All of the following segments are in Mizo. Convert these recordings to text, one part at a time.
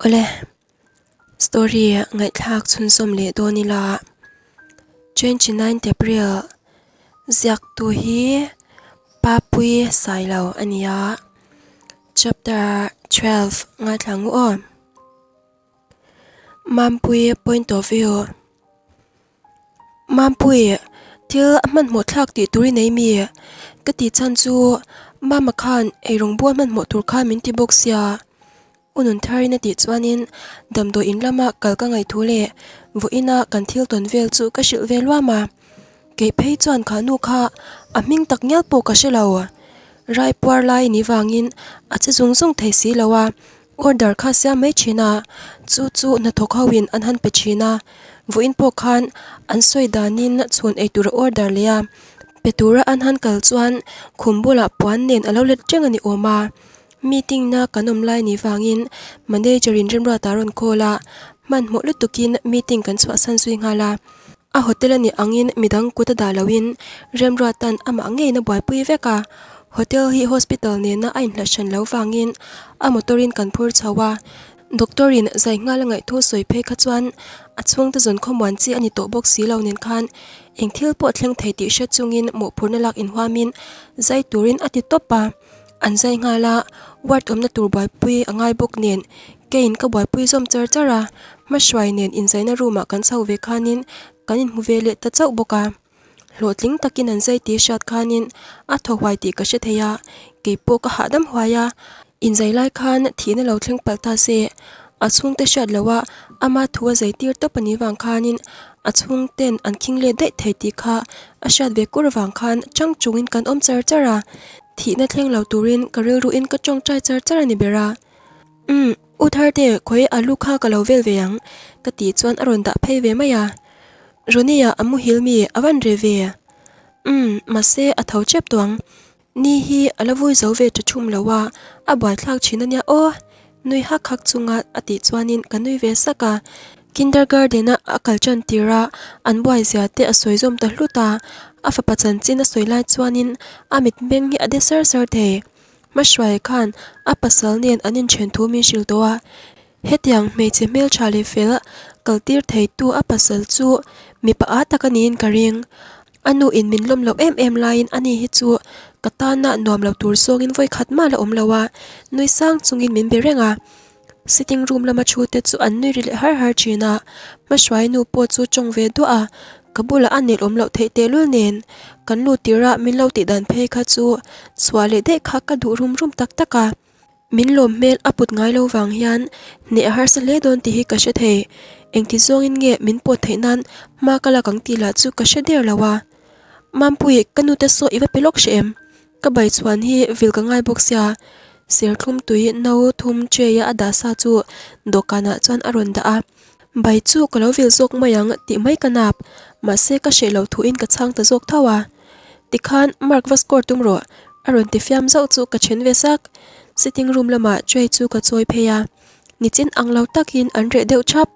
Awle, story ngaihthlak chhunzawm leh dawn ila 29 April ziaktu hi Papui Sailo a ni a, chapter 12 ngaithla ngu aw. Mampui point of view. Mampui, thil a hmanhmawh thlak tih tur i nei mi? Ka tih chhan chu Mama khan eirawng bual hmanhmawh tur khan min ti bawk sia. U Nuntharin a tih chuanin damdawi in lama kal ka ngaih thu leh vawiina kan thil tawn vel chu ka hrilh ve luam a. Kei phei chuan kha nu kha a hming tak ngial pawh ka hre lo. Raipuar lai ni vangin a che zung zung thei si lo a. Order kha siam mai thin a, chu chu hnathawk ho in an han pe thin a, vawiin pawh khan an sawi danin chhun ei tura order leh a, pe tura an han kal chuan khum bulah puan nen a lo let reng a ni awm a, meeting na kan awm lai ni vangin manager in Remruata a rawn call a, hmanhmawh lutukin meeting kan chhuahsan zui nghal a, a hotel a nih angin midang kut a dah loin Remruata'n amah ngeiin a buaipui vek a, hotel hi hospital nena a inhlat hran lo vangin a motor in kan phur chho a, doctor in zai nghal a ngaihthu sawi phei kha chuan a chhungte zawn khawmuan chi a ni tawh bawk si lo nen khan eng thil pawh thleng thei tih hre chungin mawhphurhna lak inhuamin zai turin a ti tawp a, an zai nghal a, ward awmna tur buaipui a ngai bawk nen keiin ka buaipui zawm char char a, hmahruai nen inzaina room ah kan chho ve khanin kan inhmu ve leh ta chauh bawk a, hlawhtling takin an zai tih hriat khanin a thaw huai tih ka hre thei a, keipawh ka hahdam huai a, inzai lai khan thihna lo thleng palh ta se, a chhungte hriat loh a ama thu a zai tir tawp a nih vang khanin a chhungten an khing let daih thei tih kha a hriat ve kur avang khan chang chungin kan awm char char a, thihna thleng lo turin ka rilruin ka tawngtai char char a ni ber a. Umm, U Tharte, khawi alu kha ka lo vel ve ang, ka tih chuan a rawn dah phei ve mai a. Ronnie-a a muhil mi a van re ve. Umm, mahse a tho tep tawh ang. Ni hi a la vui zo ve tha thum lo a, a buaithlak thin a nia aw. Nui hak hak chunga a tih chuanin ka nui ve sak a. Kindergarten-a a kal tan tir a, an buai zia te a sawi zawm ta hlut a. A fapa chanchin a sawi lai chuanin a mitmeng hi a de sar sar thei. Hmahruai khan a pasal nen an inthen thu min hrilh tawh a, hetiang hmeichhe hmeltha leh fel kal tir theitu a pasal chu mipa a tak a niin ka ring. A nu in min lawm loh em em laiin ani hi chu ka tana nuam lo tur zawngin vawikhat mah la awm lo a, nui sang chungin min be reng a. Sitting room lama thu te chu an nui ri leh har har thin a, hmahruai nu pawh chu tawng ve duah a, ka bulah a nelh awm loh theih tehlul nen kan lut tirh a min lo tih dan phei kha chu chhuah leh daih kha ka duh rum rum tak tak a, min lawm hmel a put ngai lo vang hian hneh a harsa hle dawn tih hi ka hre thei, engti zawngin nge min pawt theih nan hma ka lak ang tih lah chu ka hre der lo a, Mampui ka nute saw i va pe lawk hreh em? Ka bai chhuan hi vil ka ngai bawk sia, serthlum tui no thum tray a a dah sa chu dawhkanah chuan a rawn dah a, bai chu ka lo vil zawk mai ang tih mai ka nap, mahse ka hreh loh thuin ka chhang ta zawk tho a. Tikhan mark va score tum rawh a rawn ti fiam zauh chu ka then ve sak, sitting room lamah tray chu ka chawi phei a, nichin ang lo takin an reh deuh thap,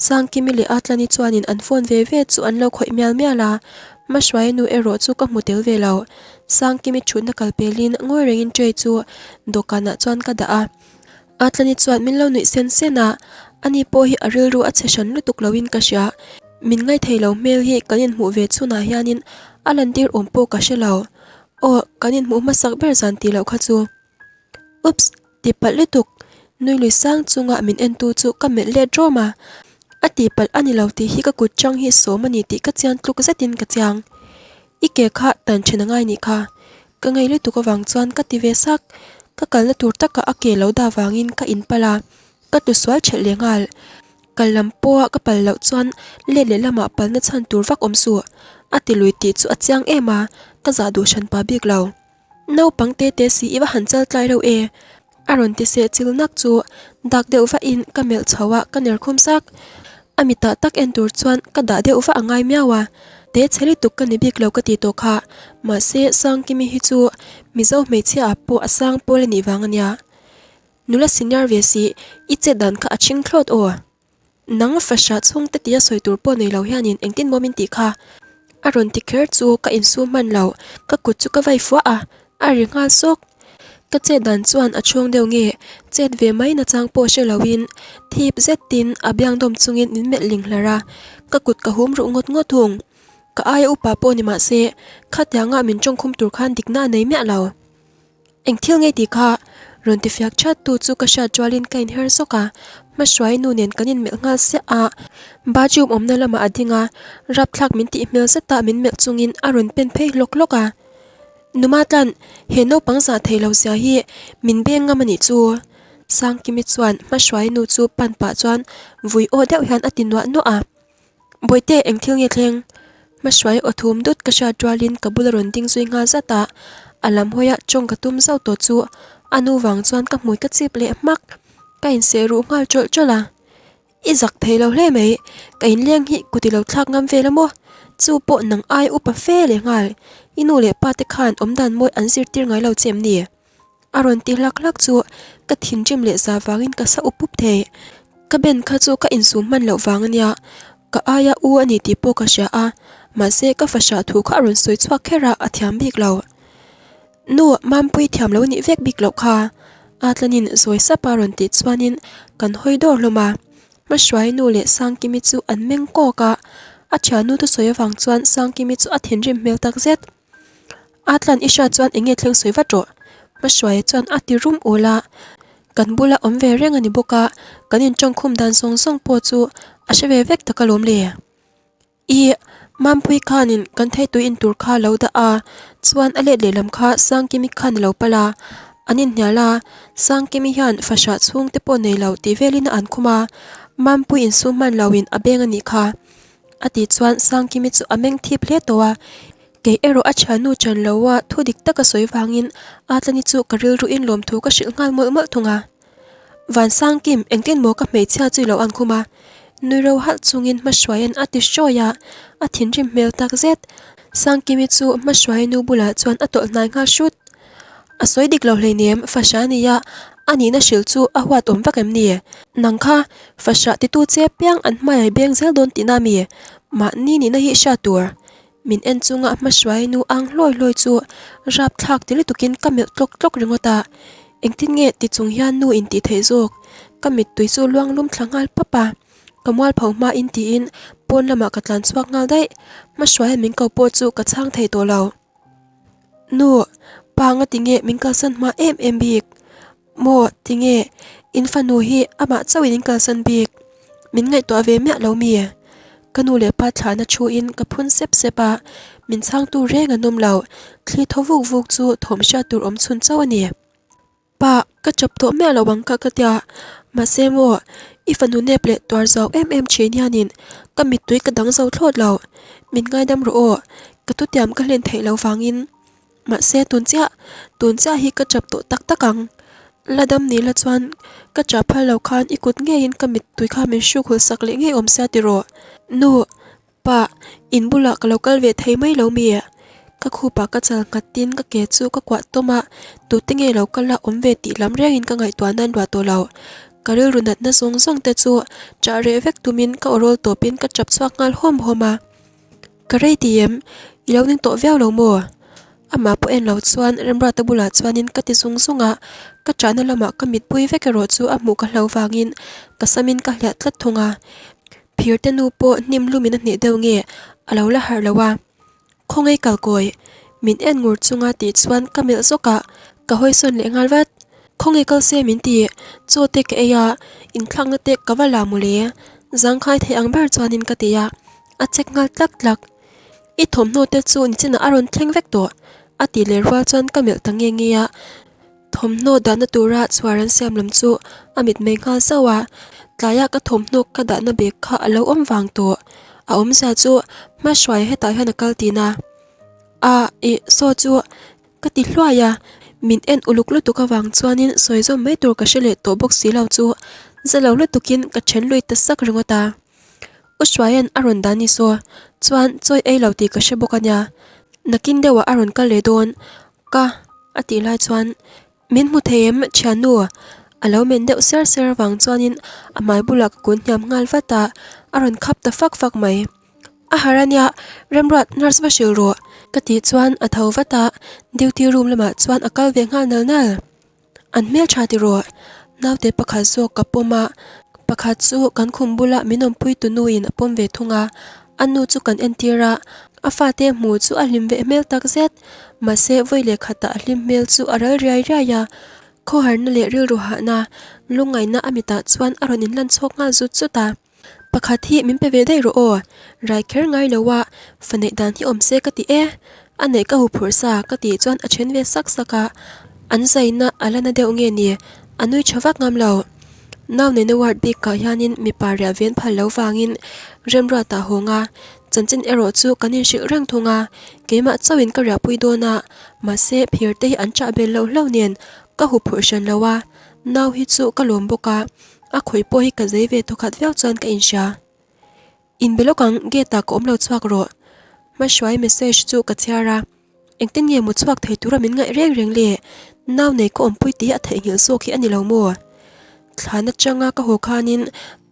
Sangkimi leh Atlani chuanin an phone ve ve chu an lo khawih mial mial a, Hmahruaia nu erawh chu ka hmu tel ve lo. Sangkimi thutna kal pelin ngawi rengin tray chu dawhkanah chuan ka dah a. Atlani chuan min lo nuih sen sen a, ani pawh hi a rilru a chhe hran lutuk loin ka hria. Min ngaithei lo hmel hi kan inhmuh ve chhunah hianin a lantir awm pawh ka hre lo. Aw, kan inhmuh hmasak ber zan tih loh kha chu. Oops! Ti palh lutuk, nui lui sang chunga min entu chu ka melh let rawm a, a ti palh a ni lo tih hi ka kut chang hi sawm a ni tih ka chian tluk zetin ka chiang. I ke kha tan then a ngai nih kha, ka ngei lutuk avang chuan ka ti ve sak, ka kalna tur taka a ke lo dah vangin ka inpalh a, ka tlu sual thelh leh nghal. Kal lam pawha ka pal loh chuan let leh lamah palna chhan tur vak awm suh, a ti lui tih chu a chiang em a, ka zah duh hran pah bik lo. Naupang te te si i va han chal tlai reuh e. A rawn ti seh chil nak chu dak deuh vahin ka melh chho a ka ner khum sak. A mitah tak en tur chuan ka dah deuh vah a ngai miau a, te chhe lutuk ka ni bik lo ka ti tawh kha. Mahse Sangkimi hi chu Mizo hmeichhia ah pawh a sang pawl a nih vang a nia. Nula senior ve si i chet dan kha a chhing thlawt aw. Nang fahra chhungte tia sawi tur pawh nei lo hianin engtin maw min tih kha? A rawn ti kher chu ka insum hman lo, ka kut chu ka vai fuah a, a ri nghal sawk. Ka chet dan chuan a chhung deuh nge chet ve mai nachang pawh hre loin thip zetin a biang dawm chungin min melh ling hlar a, ka kut ka hum ruh ngawt ngawt thung. Ka aia upa pawh ni mah se khatianga min tawngkhum tur khan dikna a nei miah lo. Eng thil ngei tih kha rawn ti fiak chat tu chu ka hriat rualin ka inher zawk a, hmahruai nu nen kan inmelh nghal siah a, bathroom awmna lamah a ding a, rapthlak min tih hmel zeta min melh chungin a rawn pen phei hlawk hlawk a. Numa tlan, he naupang zah thei lo zia hi min beng ngam a nih chu. Sangkimi chuan hmahruai nu chu pan pah chuan vui aw deuh hian a ti nuah nuah a. Bawihte eng thil nge thleng? Hmahruai aw thum dut ka hriat rualin ka bula rawn ding zui nghal zat a, a lam hawia tawng ka tum zauh tawh chu a nu vang chuan ka hmui ka chip leh hmak, ka inseh ruh nghal tawlh tawlh a. I zak thei lo hle mai, ka inleng hi kut i lo thlak ngam vel a maw? Chu pawh nang ai upa fe leh nghal, i nu leh pa te khan awmdan mawi an zirtir ngai lo che em ni? A rawn ti hlak hlak chu ka thinrim leh za vangin ka sa up up thei. Ka ben kha chu ka insum hman loh vang ania, ka aia u a ni tih pawh ka hria a, mahse ka fahrah thu kha a rawn sawi chhuak kher a, a thiam bik lo. Nu, Mampui thiam lo nih vek bik loh kha. A tlanin zawi sap a rawn tih chuanin kan hawi dawr hlawm a. Hmahruai nu leh Sangkimi chu an meng kawk a, a thiannu thusawi avang chuan Sangkimi chu a thinrim hmel takzet. A tlan i hriat chuan enge thleng sawi vat rawh. Hmahruaia chuan a ti rum ul a, kan bula awm ve reng a ni bawk a, kan intawngkhum dan zawng zawng pawh chu a hre ve vek tak alawm le. Ih, Mampui khanin kan theitui in tur kha lo dah a, chuan a let lehlam kha Sangkimi khan a lo pal a, an inhnial a, Sangkimi hian fahrah chhungte pawh nei lo tih velin a an khum a, Mampui insum hman loin a beng a nih kha. A tih chuan Sangkimi chu a meng thip hle tawh a, kei erawh a thiannu chan lo a thu dik taka sawi vangin Atlani chu ka rilru in lawmthu ka hrilh nghal mawlh mawlh thung a. Van Sangkim, engtin maw ka hmeichhia chu i lo an khum a? Nui ro halh chungin hmahruaiin a ti hrawi a, a thinrim hmel tak zet. Sangkimi chu hmahruai nu bulah chuan a tawlh hnai nghal hrut. A sawi dik lo hleinem, fahrah a nia, a nihna hrilh chu a huat awm vak em ni? Nang kha, fahrah titu che piang an hmaiai beng zel dawn tihna mi? Mahni nihna hi hriat tur. Min en chunga hmahruai nu ang hlawi hlawi chu rapthlak ti lutukin ka melh tlawk tlawk ringawt a, engtin nge ti chung hian nu in tih theih zawk? Ka mittui chu luang lum thla nghal pap a, ka mualpho hma in tiin pawn lamah ka tlan chhuak nghal daih, hmahruaia min ko pawh chu ka chhang thei tawh lo. Nu, pa nga tinge min kalsan hma em em bik? Maw, tinge in fanu hi amah chauhin in kalsan bik? Min ngaihtuah ve miah lo mi? Ka nu leh pa thlahna thuin ka phun sep sep a, min chhangtu reng an awm lo, thli thaw vuk vuk chu thawm hriat tur awm chhun chauh a ni. Pa, ka chap tawh miah lo ang kha ka tia, mahse maw, i fanu nep leh tuar zau em em thin hianin ka mittui ka dang zo thlawt lo, min ngaidam rawh aw, ka thutiam ka hlen theih lo vangin. Mahse tun chiah, tun chiah hi ka chap tawh tak tak ang. La dam ni la chuan ka chah phal lo khan i kut ngeiin ka mittui kha min hruk hul sak leh ngei awm sia tiraw. Nu, Pa, in bulah ka lo kal ve thei mai lo mi? Ka khupah ka chal nghatin ka ke chu ka kuah tawm a, tute nge lo kal a awm ve tih lam rengin ka ngaihtuah nan ruah tawh lo. Ka rilru natna zawng zawng te chu chah reh vek tumin ka awrawl tawpin ka chap chhuak nghal hawm hawm a. Ka rei ti em? I lo ning tawh viau lo maw? Amah pawh en lo chuan Remruata bulah chuanin ka ti zung zung a, ka chahna lamah ka mitpui vek erawh chu a hmuh ka hlo vangin ka samin ka hliah tlat thung a. Phirte nu pawh hnim hlumin a hneh deuh nge a lo la harh lo a, Khawngaih kalkawi, min en ngur chunga tih chuan ka melh zawk a, ka hawisawn leh nghal vat. Khawngaih kal se min ti, chaw te ka ei a, inthlakna te ka va la mawle, zangkhai thei ang ber chuanin ka ti a, a check nghal tlak tlak. I thawmhnaw te chu nichinah a rawn thleng vek tawh, a tih leh rual chuan ka melh ta nge nge a. Thawmhnaw dahna tura chhuar an siam lam chu a mitmei nghal zauh a, tlaiah ka thawmhnaw ka dahna bag kha a lo awm vang tawh. A awmzia chu hmahruai hetah hian a kal tihna. A, ih, saw chu ka ti hluai a, min en uluk lutuk avang chuanin sawi zawm mai tur ka hre leh tawh bawk si lo chu za lo lutukin ka then lui ta sak ringawt a. U Hruaia'n a rawn dah ni saw, chuan chawi ei lo tih ka hre bawk a nia, nakin deuhah a rawn kal leh dawn. Ka a tih lai chuan min hmu thei em thiannu a lo men deuh ser ser avang chuanin a hmai bulah ka kun hniam nghal vat a, a rawn khap ta fak fak mai. A harh a nia, Remruat nurse va hrilh rawh ka tih chuan a tho vat a, duty room lamah chuan a kal ve nghal nal nal. An hmeltha tiraw? Naute pakhat zawk ka pawm a, pakhat chu kan khum bula min awmpui tu nuin a pawm ve thung a, a nu chu kan entir a, a fate hmu chu a hlim ve hmel tak zet. Mahse vawi leh khatah a hlim hmel chu a ral riai riai a, khawharna leh rilru hahna lungngaihna a mitah chuan a rawn inlan chhawk nghal zut zut a. Pakhat hi min pe ve daih rawh aw, rai kher ngai lo a, fa neih dan hi awm se ka ti e, a neih ka huphurh sa ka tih chuan a then ve sak sak a, an zaina a la na deuh nge ni, a nui tha vak ngam lo. Nau neihna ward bikah hianin mipa riah ven phal lo vangin Remruata a hawng a, chanchin erawh chu kan inhrilh reng thung a, keimah chauhin ka riahpui dawn a, mahse phir te hi an chah bel loh hlauh nen ka huphurh hran lo a, nau hi chu ka lawm bawk a. A khawih pawh hi ka zei ve thawkhat viau chuan ka inhria. Inbe lawk ang, gate ah ka awm lo chhuak rawh. Hmahruai message chu ka chhiar a, engtin nge mu chhuak thei tura min ngaih reng reng le? Nau nei ka awmpui tih a theihnghilh zawk hi a ni lo maw? Thlan atanga ka haw khanin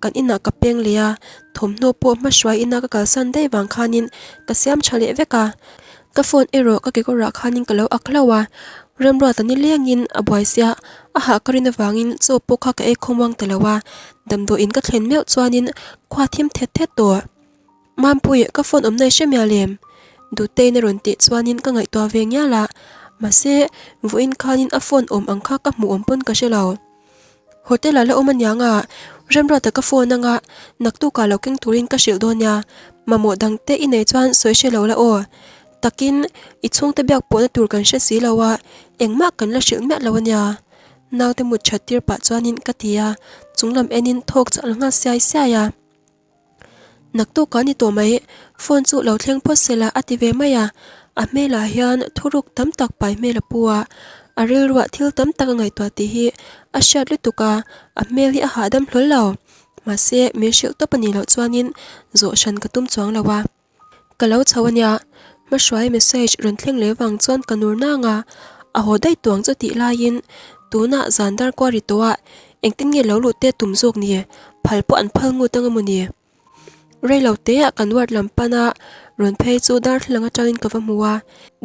kan inah ka peng leh a, thawmhnaw pawh hmahruai ina ka kalsan daih vang khanin ka siam tha leh vek a. Ka phone erawh ka kekawrah khanin ka lo ak hlauh a, Remruata nilengin a buai sia, a hah ka rin avangin chaw pawh kha ka ei khawmuang ta lo a, damdawiin ka thlen meuh chuanin khua thim thet thet tawh. Mampui, ka phone awmna i hre mial em? Dutein a rawn tih chuanin ka ngaihtuah ve ngial a, mahse vawiin khanin a phone awm ang kha ka hmuh awm pawn ka hre lo. Hotel ah la awm aniang a, Remruata ka phone anga naktukah lo keng turin ka hrilh dawn nia, mamawh dang te i nei chuan sawi hre lo la aw. Takin i chhungte biak pawhna tur kan hre si lo a, engmah kan la hrilh miah lo ania. Naute mut that tir pah chuanin ka ti a, chunglam enin thawk chu a la nghal siai siai a. Naktuk a ni tawh mai, phone chu lo thleng phawt se la a ti ve mai a, a hmelah hian thuruk tam tak pai hmel a pu a, a rilruah thil tam tak a ngaihtuah tih hi a hriat lutuk a, a hmel hi a hahdam hlawl lo. Mahse, min hrilh tawp a nih loh chuanin zawh hran ka tum chuang lo a. Ka lo chho a nia, hmahruai message rawn thleng leh vang chuan ka nur nang a, a haw daih tuang chu tih laiin tunah zan dar kual ri tawh a, engtin nge lo luh te tum zawk ni, phal pawh an phal ngut anga maw ni. Rei lo te ah kan ward lam pan a, rawn phei chu darthlalang atangin ka va hmu a,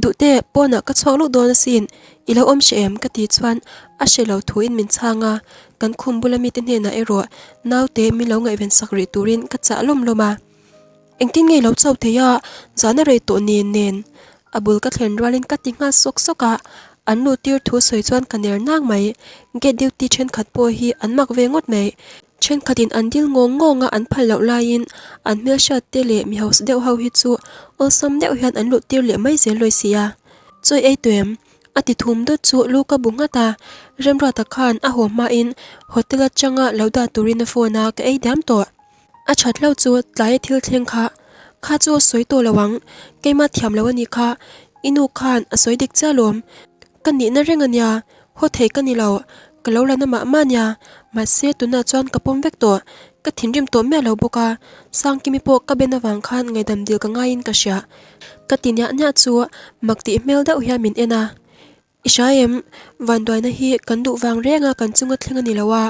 Duhte, pawnah ka chhuak luk dawn asin, i lo awm hre em? ka ti chuan a hre lo thuin min chhang a, kan khum bula mite hnenah erawh naute min lo ngaihven sak rih turin ka chah lawm lawm a. Engtin nge lo chauh thei a, zahna rei tawh nen nen. A bul ka thlen rualin ka ti nghal sawk sawk a, an lu tir thu sawi chuan ka ner nang mai. Gate duty thenkhat pawh hi an mak ve ngawt mai. Thenkhatin an dil ngawng ngawng a an phal loh laiin an hmelhriat te leh mi hausa deuh ho hi chu awlsam deuh hian an luh tir leh mai zel lawi si a. Chawi ei tawh em? A ti thum dawt chu lu ka bu nghat a, Remruata khan a haw hmain hotel atanga lo dah turin a phone a ka ei diam tawh. A that lo chu tlaia thil thleng kha kha chu a sawi tawh lo ang, keimah thiam lo a nih kha, i nu khan a sawi dik chiah lawm, ka nihna reng a nia, haw thei ka ni lo, ka lo la na mah mah a nia, mahse tunah chuan ka pawm vek tawh, ka thinrim tawh miah lo bawk a, Sangkimi pawh ka ben avang khan ngaihdam dil ka ngaiin ka hria, ka ti niah niah chu mak tih hmel deuh hian min en a. I hria em? Vanduaina hi kan duh vang reng a kan chunga thleng a ni lo a,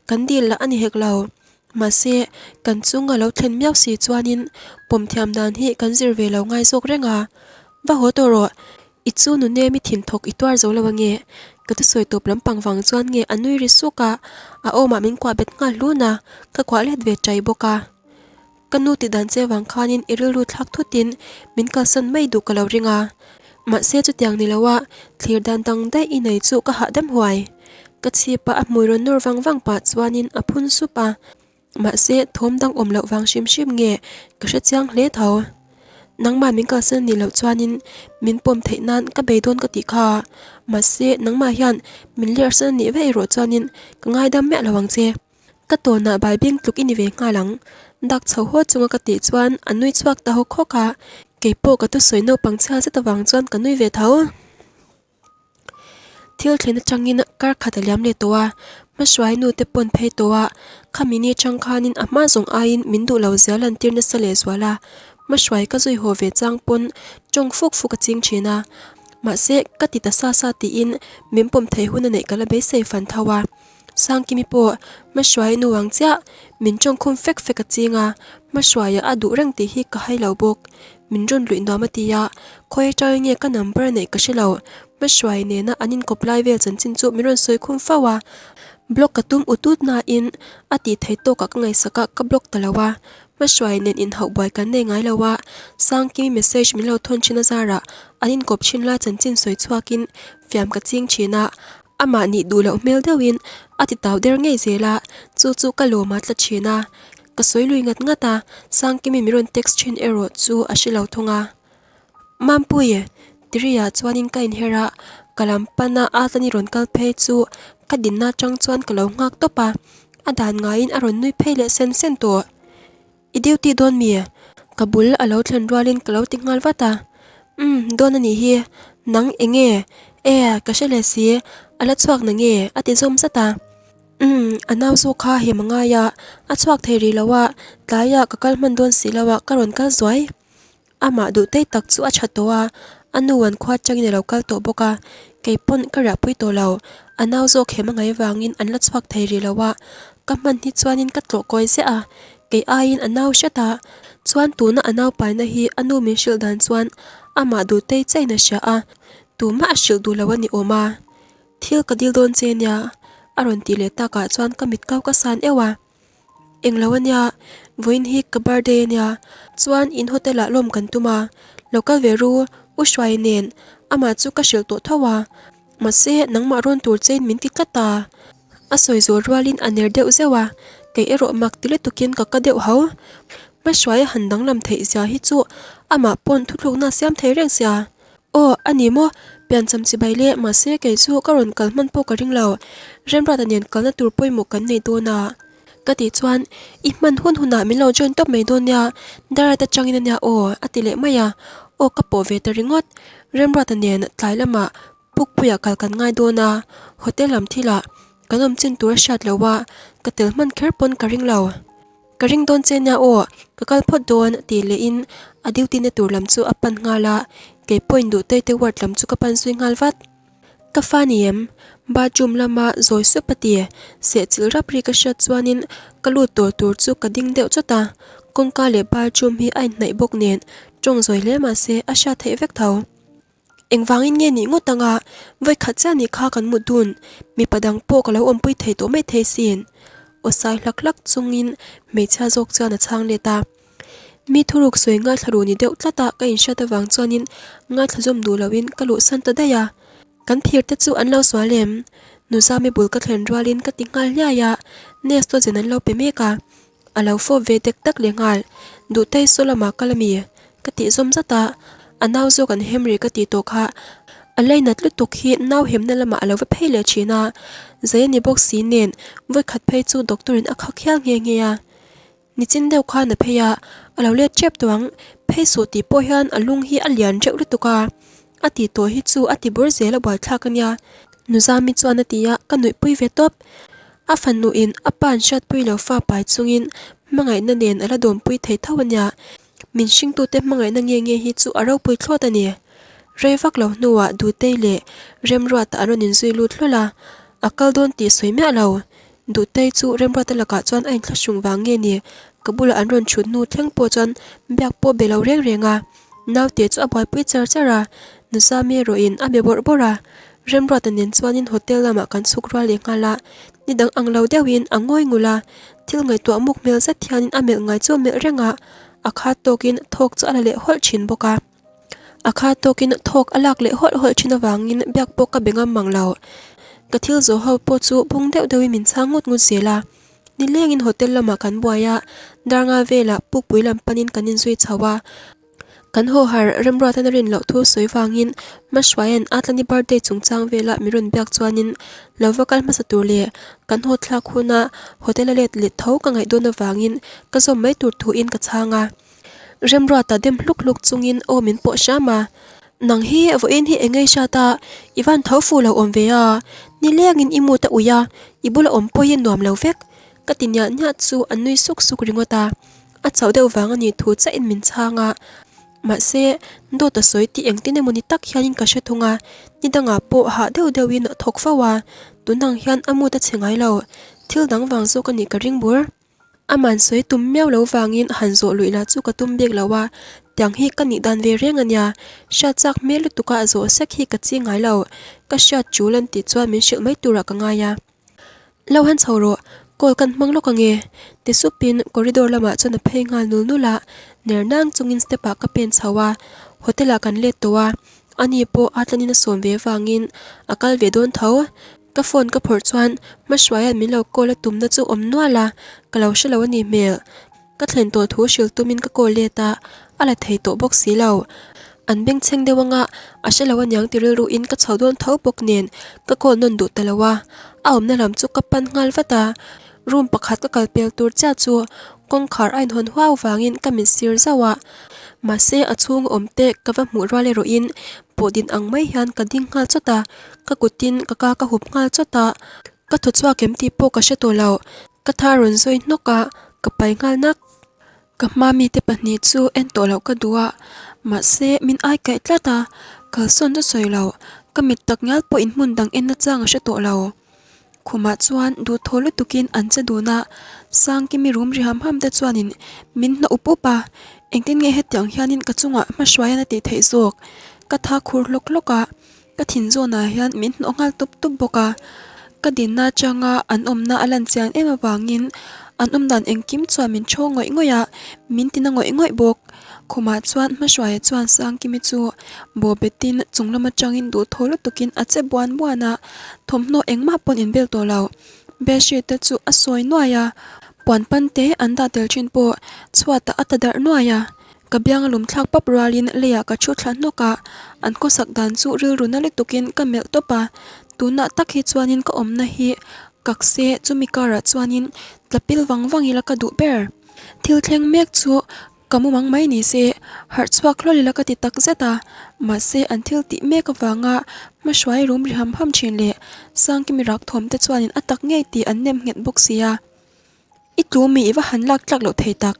kan dil lah a ni hek lo. Mahse, kan chunga lo thlen miau si chuanin pawm thiam dan hi kan zir ve lo ngai zawk reng a. Va haw tawh rawh, i chu nune mi thin thawk i tuar zo lo ange. Ka thusawi tawp lampang vang chuan nge a nui ri suk a, a awmah min kuah bet nghal hlun a, ka kuah let ve chai bawk a. Ka nu ti dan che vang khanin i rilru thlak thutin min kalsan mai duh ka lo ring a, mahse chutiang ni loa thlir dan dang daih i nei chu ka hahdam huai. Ka chhip a a hmui rawn nawr vang vang pah chuanin a phun sup a, mahse thawm dang awm loh vang hrim hrim nge ka hre chiang hle tho. Nangmah min kalsan nih loh chuanin min pawm theih nan ka bei dawn ka tih kha, mahse nangmah hian min lerhsan nih veih erawh chuanin ka ngaidam miah lo ang che. Ka tawnah bai beng tluk i ni ve nghal ang. Dak chho haw chunga ka tih chuan a nui chhuak ta hawk hawk a, keipawh ka thusawi naupang chhia zet avang chuan ka nui ve tho. Thil thlen atangin kar khat a liam leh tawh a, hmahruai nu te pawn phei tawh a, khami ni atang khanin a hma zawng aiin min duh lo zia lantir nasa leh zual a, hmahruai ka zui haw ve chang pawn tawng fuk fuk a ching thin a, mahse ka ti ta sa sa tiin min pawm thei hun a neih ka la beisei fan tho a. Sangkimi pawh hmahruai nu ang chiah min tawngkhum fek fek a ching a, hmahruaiah a duh reng tih hi ka hai lo bawk. Min rawn luih nuam a ti a, khawi atangin nge ka number neih ka hre lo. Hmahruai nena an inkawp lai vel chanchin chu min rawn sawi khum fo a, block ka tum ut ut nain a tih theih tawkah ka ngaihsak a, ka block ta lo a. Hmahruai nen inhauh buai kan nei ngai lo a, Sangkimi message min lo thawn thin a zarah an inkawp thin lai chanchin sawi chhuakin fiam ka ching thin a, amah nih duh loh hmel deuhin a ti tau der ngei zel a, chu chu ka lawm a tla thin a. Ka sawi lui ngat ngat a, Sangkimi min rawn text thin erawh chu a hre lo thung a. Mampui, Tiriah chuanin ka inher a, ka lam pana Atlani rawn kal phei chu ka dinna atang chuan ka lo nghak tawp a, a dan ngaiin a rawn nui phei leh sen sen tawh. I duty dawn mi? Ka bul a lo thlen rualin ka lo ti nghal vat a, Umm, dawn a nih hi, nang eng nge? E, ka hre leh si, a la chhuak na nge? a ti zawm zat a. Umm, a nau zawk kha hem a ngai a, a chhuak thei rih lo a, tlaiah ka kal hman dawn si lo a, ka rawn kal zuai. Amah duh tei tak chu a tha tawh a, a nu an khua atangin a lo kal tawh bawk a, kei pawn ka riahpui tawh lo. A nau zawk hem a ngaih vangin an la chhuak thei rih lo a, ka hman hi chuanin ka tlawh kawi ziah a, kei aiin a nau hret a, chuan tuna a nau paina hi a nu min hrilh dan chuan amah duh tei chain a hria a, tumah a hrilh duh lo a ni awm a. Thil ka dil dawn che nia, a rawn tih leh takah chuan ka mit kau ka san euh a. Englo ania, vawiin hi ka birthday ania, chuan in hotel ah lawm kan tum a, lo kal ve ru, U Hruai nen amah chu ka hrilh tawh tho a, mahse nangmah rawn tur chein min ti tlat a, a sawi zawh rualin a ner deuh zeuh a, kei erawh mak ti lutukin ka ka deuh ho, Hmahruai a han danglam theih zia hi chu amah pawn thuthlukna a siam thei reng sia. Aw, a ni maw? Piancham chibai le, mahse kei chu ka rawn kal hman pawh ka ring lo. Remruata nen kalna tur pawimawh kan nei dawn a. Ka tih chuan, I hman hun hunah min lo join tawp mai dawn nia, Darate atangin a nia aw, a ti leh mai a. Aw ka pawh ve ta ringawt. Remruata nen tlai lamah Pukpuiah kal kan ngai dawn a, hotel lam thilah kan awm chin tur a hriat lo a, ka tel hman kher pawn ka ring lo. Ka ring dawn che nia aw, ka kal phawt dawn tih lehin a duty na tur lam chu a pan nghal a, kei pawhin duh tei te ward lam chu ka pan zui nghal vat. Ka fa ni em? Bathroom lama zawi sup a ti, sehchilh rap ri ka hriat chuanin ka lut tawh tur chu ka ding deuh chawt a, kawngka leh bathroom hi a inhnaih bawk nen tawng zawi hle mahse a hriat theih vek tho. Engvangin nge nih ngawt anga vawikhat chiah nih kha kan mut dun, mipa dang pawh ka lo awmpui thei tawh mai thei sin. Aw sai hlak hlak chungin hmeichhia zawk chuan a chhang let a. Mi thuruk sawi ngaithla ru ni deuh tlat a ka inhriat avang chuanin ngaithla zawm duh loin ka luhsan ta daih a. Kan phir te chu an lo sual em? Nuzami bul ka thlen rualin ka ti nghal hliai a, Nestogen an lo pe mek a. A lo fawp ve dek tak leh nghal. Duhtei saw lamah kal ami? Ka tih zawm zat a, a nau zawk an hem rih ka tih tawh kha. A lainat lutuk hi nau hemna lamah a lo va phei leh thin a, zai a ni bawk si nen vawikhat phei chu doctor in a khak hial nghe nghe a. Nichin deuh khan a phei a, a lo let tep tawh ang, phei suh tih pawh hian a lung hi a lian reuh lutuk a, a tih tawh hi chu a ti bur zel a buaithlak a nia. Nuzami chuan a ti a, ka nuihpui ve tawp. A fanuin a pa'n hriatpui lo fa pai chungin hmangaihna nen a la dawmpui thei tho a nia. Min hringtute hmangaihna nge nge hi chu a ropui thlawt a ni. Rei vak lo hnuah Dutei leh Remruata an rawn inzui lut hlawl a, a kal dawn tih sawi miah lo. Dutei chu Remruata lakah chuan a inthlahrung vang nge ni, ka bulah an rawn thut hnu thleng pawh chuan biak pawh be lo reng reng a. Naute chu a buaipui char char a, Nuzami erawhin a be bawrh bawrh a. Remruata nen chuanin hotel lamah kan chhuk rual leh nghal a, ni dang ang lo deuhin a ngawi ngul a, thil ngaihtuah muk hmel zet hianin a melh ngai chu a melh reng a, a khat tawkin thawk chu a la leh hawlh thin bawk a. A khat tawkin thawk a lak leh hawlh hawlh thin avangin biak pawh ka be ngam mang lo. Ka thil zawh ho pawh chu bung deuh deuhin min chhang ngut ngut zel a, nilengin hotel lamah kan buai a, dar nga velah pukpui lam panin kan inzui chho a. Kan haw har Remruatan a rin loh thu sawi vangin Hmahruaia'n Atlani birthday chungchang vela min rawn biak chuanin lo va kal hmasa tur leh kan haw thlak huna hotel a let leh tho ka ngaih dawn avangin ka zawm mai tur thuin ka chhang a. Remruata dem hluk hluk chungin aw min pawh hram a, Nang hi vawiin hi eng ngei hriat a, i van tho fu lo awm ve a, nilengin i mood a ui a, i bula awm pawhin nuam lo vek ka ti niah niah chu a nui suk suk ringawt a. A chauh deuh vang a nih thu chiahin min chhang a, mahse dawt a sawi tih engtin emaw ni tak hianin ka hre thung a, ni dangah pawh hah deuh deuhin a thawk fo a, tunang hian a mood a chhe ngai lo, thil dang vang zawk a nih ka ring bur. Aman sawi tum miau lo vangin han zawh luih lah chu ka tum bik lo a. Tiang hi ka nih dan ve reng a nia, hriat chak hmel lutuk a zawh sek hi ka chi ngai lo, ka hriat tul an tih chuan min hrilh mai turah ka ngai a. Lo han chho rawh, call kan hmang lawk ange, ti supin corridor lamah chuan a phei nghal nul nul a, ner nang chungin step ah ka pen chho a, hotel ah kan let tawh a, ani pawh a tlanin a sawm ve vangin a kal ve dawn tho. Ka phone ka phawrh chuan hmahruaia'n min lo call a tumna chu awm nual a, ka lo hre lo a nih hmel. Ka thlen tawh thu hrilh tumin ka call let a, a la thei tawh bawk si lo. An bengchheng deuh anga a hre lo aniang ti rilru in ka chho dawn tho bawk nen ka call nawn duh ta lo a, a awmna lam chu ka pan nghal vat a. Room pakhat ka kal pel tur chiah chu kawngkhar a inhawn huau vangin ka mit sir zauh a, mahse a chhung awm te ka va hmuh rual erawhin pawh din ang mai hian ka ding nghal chawt a, ka kutin ka ka ka hup nghal chawt a, ka thaw chhuak em tih pawh ka hre tawh lo. Ka tha rawn zawi hnawk a, ka pai nghal nak. Ka hma mite pahnih chu en tawh loh ka duh a, mahse min ai kaih tlat a, kalsawn chu sawi lo, ka mit tak ngial pawh in hmun dang en na chang a hre tawh lo. Khumah chuan duhthaw lutukin an che dun a, Sangkimi rum ri ham ham te chuanin min hnawh up up a, engtin nge hetiang hianin ka chungah hmahruaian a tih theih zawk? Ka tha khur hlawk hlawk a. Ka thin zawnah hian min hnawh nghal tup tup bawk a, ka dinna atanga an awmna a lan chian em avangin an awm dan engkim chuan min ṭhawng ngawih ngawih a, min tina ngawih ngawih bawk. Khumah chuan hmahruaia chuan Sangkimi chu bawh betin chung lam atangin duhthaw lutukin a che buan buan a, thawmhnaw engmah pawn inbel tawh lo. Bedsheet te chu a sawi nuai a, puan pan te an dah tel thin pawh chhuatah a ta darh nuai a. Ka biang a lum thlak pap rualin leiah ka thu thla hnawk a, an khawsak dan chu rilru na lutukin ka melh tawp a, tunah tak hi chuanin ka awmna hi kak se chumi karah chuanin tla pil vang vang ila ka duh ber. Thil thleng mek chu ka mumang mai ni se, harh chhuak hlawl ila ka ti tak zet a, mahse an thil tih mek avanga hmahruai rum ri ham ham thin leh Sangkimi rak thawm te chuanin a tak ngei tih an nem nghet bawk si a. I tlu mi i va han lak tlak loh thei tak.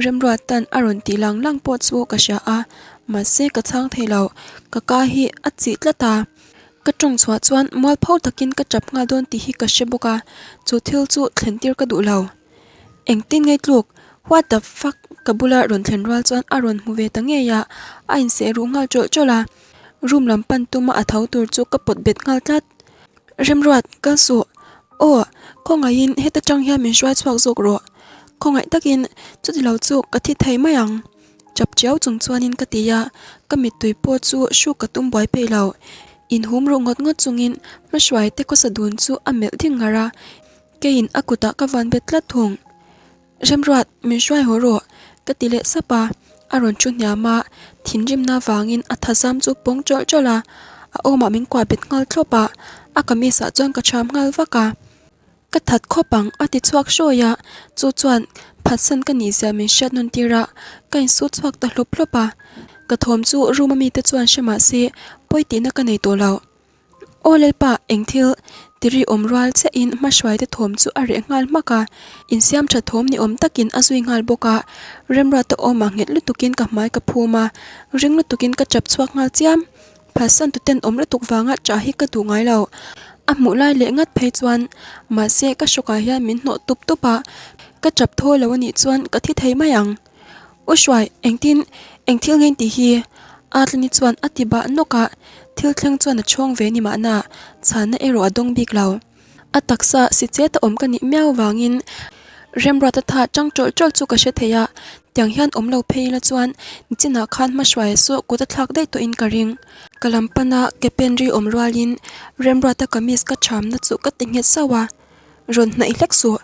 Remruatan a rawn tih lang lang pawh chu ka hria a, mahse ka chhang thei lo, ka ka hi a chih tlat a. Ka tawng chhuah chuan mualpho takin ka tap nghal dawn tih hi ka hre bawk a, chu thil chu thlen tir ka duh lo. Engtin ngei tluk, what the fuck, ka bula rawn thlen rual chuan a rawn hmu ve ta ngei a, a inseh ruh nghal tawlh tawlh a. Room lam pan tuma a tho tur chu ka pawt bet nghal tlat. Remruat, kal suh. Aw, khawngaihin heta tang hian min hruai chhuak zawk rawh. Khawngaih takin chuti lo chu ka thi thei mai ang. Chap chiau chung chuanin ka ti a, ka mittui pawh chu hruk ka tum buai peih lo. Inhum ruh ngawt ngawt chungin hmahruai te khawsa dun chu a melh ding ngar a, keiin a kutah ka van bet tlat thung. Remruat, min hruai haw rawh, ka ti leh sap a, a rawn thu hniam a, thinrimna vangin a thazam chu pawng tawlh tawlh a, a awmah min kuah bet nghal thlawp a, a kamis ah chuan ka thiam nghal vak a. Ka that khawp ang, a ti chhuak hrawi a, chu chuan phatsan ka nih zia min hriat nawn tir a, ka insut chhuak ta hlawp hlawp a, ka thawm chu room a mite chuan hre mah se pawi tihna ka nei tawh lo. Aw Lalpa, eng thil tiri awm rual chiahin hmahruaite thawm chu a reh nghal hmak a, insiam tha thawm ni awm takin a zui nghal bawk a, Remruata awmah nghet lutukin ka hmai ka phum a, ring lutukin ka chap chhuak nghal chiam. Phalsan tuten awm lutuk vanga chah hi ka duh ngai lo. A hmuh lai leh ngat phei chuan mahse ka hrawkah hian min hnawh tup tup a, ka chap thaw lo anih chuan ka thi thei mai ang. U Hruai, engtin, eng thil nge tih hi? Atlani chuan a ti bah nawk a, thil thleng chuan a chhawng ve ni mahna, chhanna erawh a dawng bik lo. A taksa si chet a awm ka nih miau vangin Remruata tha tang tawlh tawlh chu ka hre thei a, tiang hian awm lo phei ila chuan nichinah khan hmahruaia saw kut a thlak daih tawhin ka ring. Ka lam pana ke pen ri awm rualin Remruata kamis ka thamna chu ka ti nghet sauh a, rawn hnaih hlek suh,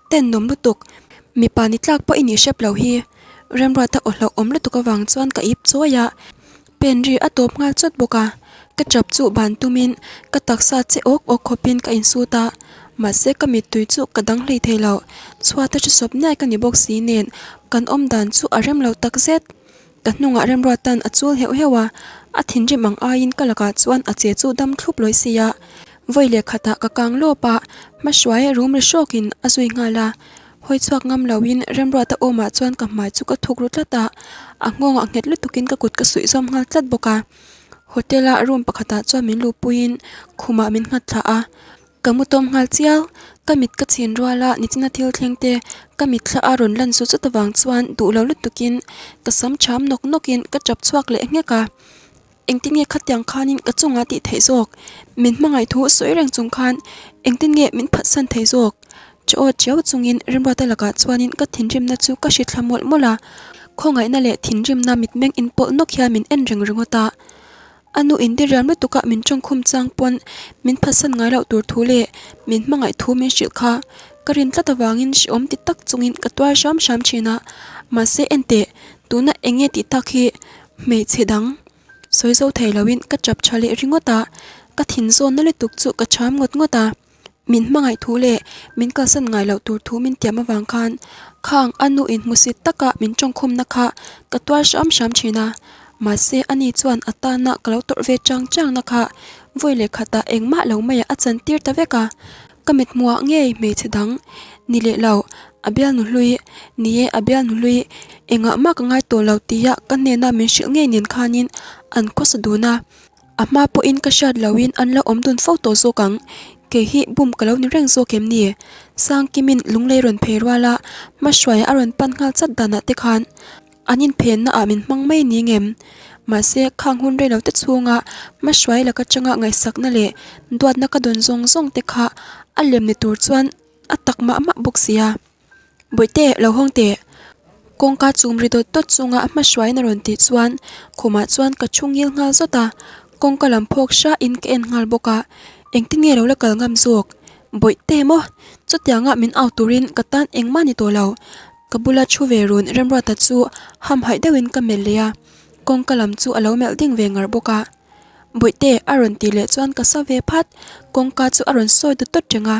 Tenawm lutuk, mipa ni tlak pawh i nih hrep lo hi. Remruata aw hlauh awm lutuk avang chuan ka ip chawi a, pen ri a tawp nghal chawt bawk a. Ka chap chu ban tumin ka taksa che awk awk khawpin ka insut a, mahse ka mittui chu ka dang hlei thei lo. Chhuata hre sawp niai ka ni bawk si nen kan awm dan chu a rem lo takzet. Ka hnungah Remruata'n a chul heuh heuh a, a thinrim ang aiin ka lakah chuan a che chu dam thlup lawi si a. Vawi leh khatah ka kang lawp a, hmahruai rum ri hrawkin a zui nghal a. Hawi chhuak ngam loin Remruata awmah chuan ka hmai chu ka thuk ru tlat a, a nghawngah nghet lutukin ka kut ka suih zawm nghal tlat bawk a. Hotel-a room pakhatah chuan min luhpuiin khumah min nghat thlah a. Ka mu tawm nghal chial, ka mit ka chhin rual a, nichina thil thleng te ka mitthla a rawn lan zut zut avang chuan duh lo lutukin ka sam cham nawk nawkin ka tap chhuak leh nghek a. Engtin nge khatiang khanin ka chungah tih theih zawk? Min hmangaih thu sawi reng chung khan engtin nge min phatsan thei zawk? Chaw chiau chungin Remruata lakah chuanin ka thinrimna chu ka hri thla mawlh mawlh a, khawngaihna leh thinrimna mitmeng inpawlh nawk hian min en reng ringawt a. A nu indiriam lutuk a min tawngkhum chang pawn min phatsan ngai loh tur thu leh min hmangaih thu min hrilh kha ka rin tlat avangin hrehawm ti tak chungin ka tuar hram hram thin a, mahse enteh tuna eng nge tih tak hi hmeichhe dang sawi zo thei loin ka chap tha leh ringawt a, ka thin zawnna lutuk chu ka cham ngawt ngawt a. Min hmangaih thu leh min kalsan ngai loh tur thu min tiam avang khan khang a nu in hmusit taka min tawngkhumna kha ka tuar hram hram thin a, mahse ani chuan a tana ka lo tawrh ve chang changna kha vawi leh khatah engmah lo maiah a chantir ta vek a, ka mithmuhah ngei hmeichhe dang ni leh lo a bialnu hlui ni e a bialnu hlui engah mah ka ngai tawh lo tia ka hnena min hrilh ngei nen khanin an khawsa dun a. A hma pawhin ka hriat lohin an lo awm dun fo tawh zawk ang, kei hi bum ka lo ni reng zawk em ni? Sangkimin lunglei rawn phei rual a, hmahruaia a rawn pan nghal chat danah te khan an inphenna ah min hmang mai ni ngem? Mahse, khang hun rei lo te chhunga hmahruai laka changa ngaihsakna leh duatna ka dawn zawng zawng te kha a lem ni tur chuan a tak mah mah bawk sia. Bawihte, lo hawng teh. Kawngka chum ri dawt dawt chunga a hmahruaiin a rawn tih chuan khumah chuan ka thu ngil nghal zawt a, kawngka lam phawk hrain ka en nghal bawk a, engtin nge lo la kal ngam zawk? Bawihte maw? Chutianga min au turin ka tan engmah ni tawh lo. Ka bula thu ve run Remruata chu hamhaih deuhin ka melh leh a, kawngka lam chu a lo melh ding ve ngar bawk a. Bawihte, a rawn tih leh chuan ka sa ve phat, kawngka chu a rawn sawi dawt dawt reng a.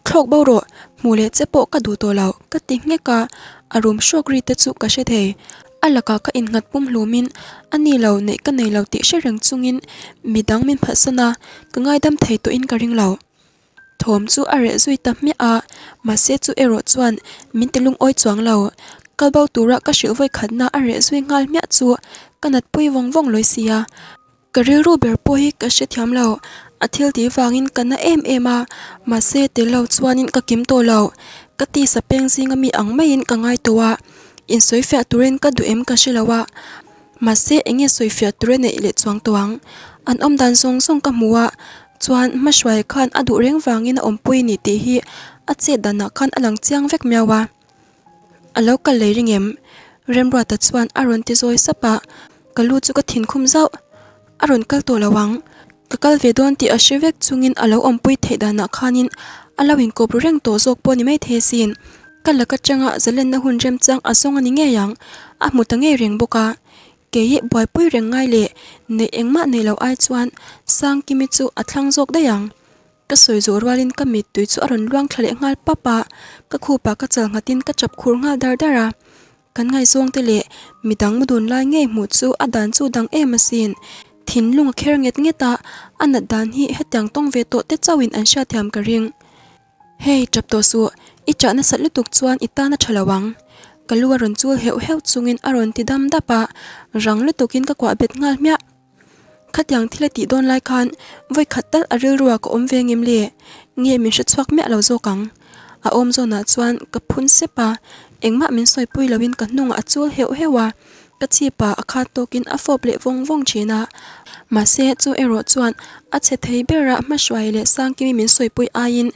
Thlawk bo rawh, hmuh leh che pawh ka duh tawh lo, ka ti nghek a, a rum hrawk ri te chu ka hre thei. A lakah ka innghat pum hlumin a ni lo neih ka nei lo tih hre reng chungin midang min phatsan a, ka ngaidam thei tawhin ka ring lo. Thawm chu a reh zui ta hmiah a, mahse chu erawh chuan min ti lungawi chuang lo. Kal bo tura ka hrilh vawi khatna a reh zui nghal hmiah chu ka natpui vawng vawng lawi si a. Ka rilru ber pawh hi ka hrethiam lo, a thil tih vangin ka na em em a, mahse tel lo chuanin ka kim tawh lo, ka tisa peng zinga mi ang maiin ka ngai tawh a, insawifiah turin ka duh em ka hre lo a, mahse eng nge sawifiah tur a neih leh chuang tawh ang, an awm dan zawng zawng ka hmu a, chuan hmahruai khan a duh reng vangin a awmpui ni tih hi a chet danah khan a lang chiang vek miau a. A lo kal lei ring em? Remruata chuan a rawn ti zawi sap a, ka lu chu ka thin khum zauh. A rawn kal tawh lo ang. Ka kal ve dawn tih a hre vek chungin a lo awmpui theih danah khanin a lo inkawp ru reng tawh zawk pawh ni maithei asin. Ka lak atanga zalenna hun remchang a zawng a ni ngei ang, a hmu ta ngei reng bawk a. Kei buaipui reng ngai leh neih engmah nei lo ai chuan Sangkimi chu a thlang zawk daih ang. Ka sawi zawh rualin ka mittui chu a rawn luang thla leh nghal pap a, ka khupa ka chal nghatin ka chap khur nghal dar dar a. Kan ngaihzawngte leh midang mu dun lai ngei hmuh chu a dan chu dang em asin. Thinlung a kher nget nget a, a nat dan hi hetiang tawng ve tawh te chauhin an hriatthiam ka ring. Hei, chap tawh suh, i chah nasat lutuk chuan i tan a tha lo ang. Ka lu a rawn chul heuh heuh chungin a rawn ti dam dap a, rang lutukin ka kuah bet nghal hmiah. Khatiang thil a tih dawn lai khan vawi khat tal a rilruah ka awm ve ngem le? Nge min hre chhuak miah lo zawk ang? A awm zawnah chuan ka phun sep a, engmah min sawipui loin ka hnungah a chul heuh heuh a, ka chhipah a khat tawkin a fawp leh vawng vawng thin a. Mahse, chu erawh chuan a chhe thei bera hmahruai leh Sangkimi min sawipui aiin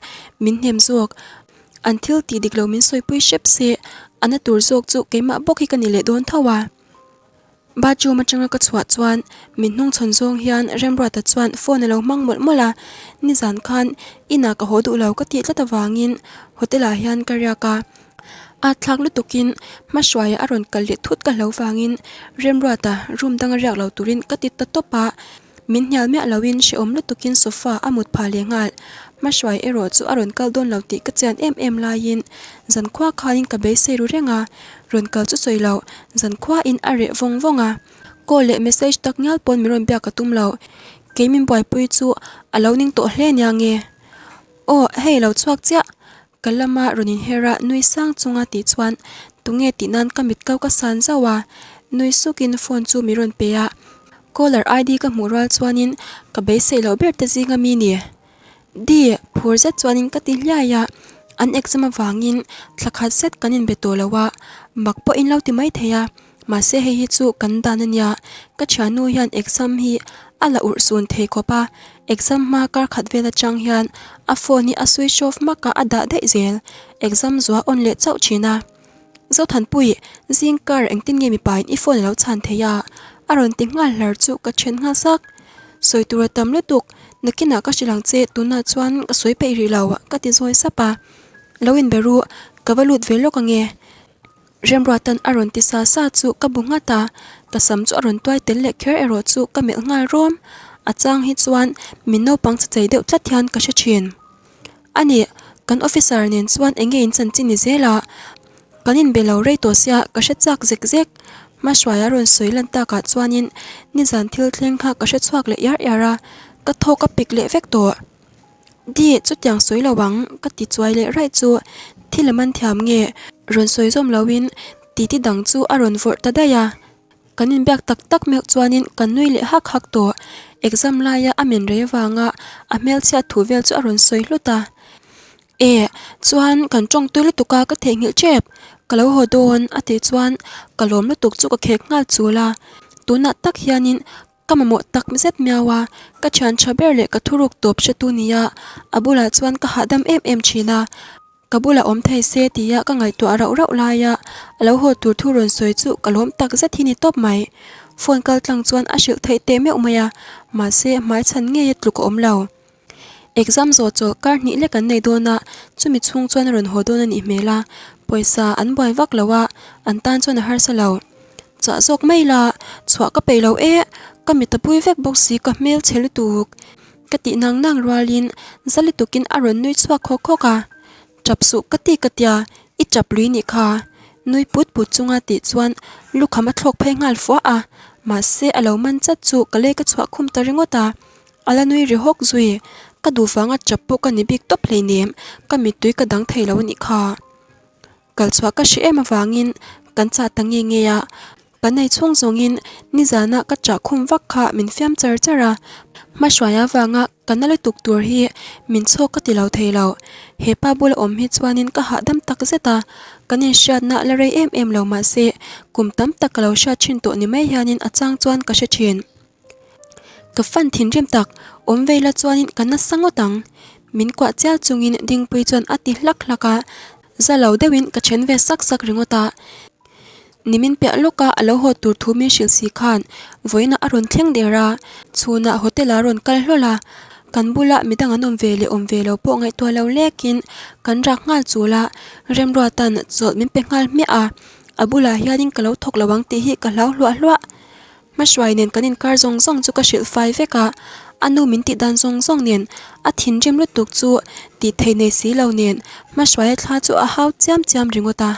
min hnem zawk. An thil tih dik lo min sawipui hrep se, a na tur zawk chu keimah bawk hi ka ni leh dawn tho a. Bathroom atanga ka chhuah chuan min hnungchhawn zawng hian Remruata chuan phone a lo hmang mawlh mawlh a, nizan khan inah ka haw duh lo ka tih tlat avangin hotel ah hian ka riak a, at thlak lutukin hmahruaia a rawn kal leh thut ka hlo vangin Remruata room danga riak lo turin ka ti ta tawp a. Min hnial miah loin hrehawm lutukin sofa a mut phah leh nghal. Hmahruai erawh chu a rawn kal dawn lo tih ka chian em em laiin zankhua khanin ka beisei ru reng a, rawn kal chu sawi lo, zankhuain a reh vawng vawng a. Call leh message tak ngial pawn min rawn biak ka tum lo. Kei min buaipui chu a lo ning tawh hle nia nge? Aw, hei lo chhuak chiah. Ka lama rawn inher a, nui sang chunga tih chuan tunge tih nan ka mit kau ka san zauh a, nui sukin phone chu min rawn pe a, caller ID ka hmuh rual chuanin ka beisei loh ber te zinga mi ni. Di, phur zet chuanin ka ti hliai a, an exam avangin thla khat zet kan inbe tawh lo a, mak pawh in lo ti mai thei a, mahse hei hi chu kan dan a nia, ka thiannu hian exam hi a la urh sun thei khawp a, exam hma kar khat vel atang hian a phone hi a switch off hmak a, a dah daih zel, exam zuah on leh chauh thin a. Zothanpui, zing kar engtin nge mipa in i phone a lo chhan thei a? A rawn ti nghal hlar chu ka then nghal sak. Sawi tur a tam lutuk, nakinah ka hrilh ang che, tunah chuan ka sawi peih rih lo ka ti zawi sap a. Lo inbe ru, ka va lut ve lawk ange. Remruatan a rawn ti sa sa chu ka bu nghat a, ka sam chu a rawn tuai tel leh kher erawh chu ka melh nghal rawm. A chang hi chuan min naupang chhe chei deuh tlat hian ka hre thin. A nih, kan officer nen chuan eng nge in chanchin ni zel a? Kan inbe lo rei tawh sia ka hre chak zek zek. Hmahruaia rawn sawi lan takah chuanin nizan thil thleng kha ka hre chhuak leh iar iar a, ka thawk a pik leh vek tawh. Di, chutiang sawi lo ang ka ti chuai leh raih chu thil a man thiam nge rawn sawi zawm loin titi dang chu a rawn vawrh ta daih a. Kan inbiak tak tak meuh chuanin kan nui leh hak hak tawh. Exam laia a men rei avanga a hmelchhiat thu vel chu a rawn sawi hlut a. E, chuan kan tawng tui lutuk a ka theihnghilh tep, ka lo haw dawn a tih chuan ka lawm lutuk chu ka khek nghal chul a. Tunah tak hianin ka mamawh tak zet miau a, ka thian tha ber leh ka thuruk tawp hretu nia a bulah chuan ka hahdam em em thin a. Ka bulah awm thei se tia ka ngaihtuah rauh rauh laia a lo haw tur thu rawn sawi chu ka lawm tak zet hi ni tawp mai. Phone kal tlang chuan a hrilh theih teh meuh mai a, mahse hmai chhan ngeia tluk a awm lo. Exam zawh chawlh kar hnih lek an nei dawn a, chumi chhung chuan a rawn haw dawn a nih hmel a, pawisa an buai vak lo a, an tan chuan a harsa lo. Chah zawk mai la, chhuah ka peih lo e, ka mit a pui vek bawk si ka hmel chhe lutuk. Ka tih nang nang rualin za lutukin a rawn nui chhuak khawk khawk a, Tap suh ka ti ka tia, i tap lui nih kha. Nui put put chunga tih chuan lukham a thlawk phei nghal fuah a, mahse a lo man chat chu ka lei ka chhuah khum ta ringawt a, a la nui ri hawk zui. Ka duh vanga tap pawh ka ni bik tawp hleinem, ka mittui ka dang thei lo a nih kha. Kal chhuah ka hre em avangin kan chah ta nge nge a, kan ei chhung zawngin nizana ka chah khum vak kha min fiam char char a, hmahruai avanga ka na lutuk tur hi min chhawk ka ti lo thei lo. He pa bula awm hi chuanin ka hahdam tak zet a, kan inhriatna la rei em em lo mahse kum tam tak ka lo hriat thin tawh ni mai hianin a chang chuan ka hre thin. Ka fan thinrim tak, awm vei la chuanin ka nasa ngawt ang. Min kuah chial chungin Dingpui chuan a ti hlak hlak a, za lo deuhin ka then ve sak sak ringawt a. Nimin piah lawka a lo haw tur thu min hrilh si khan vawiinah a rawn thleng der a, chhunah hotel ah a rawn kal hlawl a, kan bula midang an awm ve leh awm ve lo pawh ngaihtuah lo lekin kan rak nghal chul a, Remruata'n chawlh min pe nghal hmiah a, a bulah hianin ka lo thawk lo ang tih hi ka hlau hluah hluah. Hmahruai nen kan inkar zawng zawng chu ka hrilh fai vek a, a nu min tih dan zawng zawng nen a thinrim lutuk chu tih theih nei si lo nen Hmahruaia thla chu a hau chiam chiam ringawt a.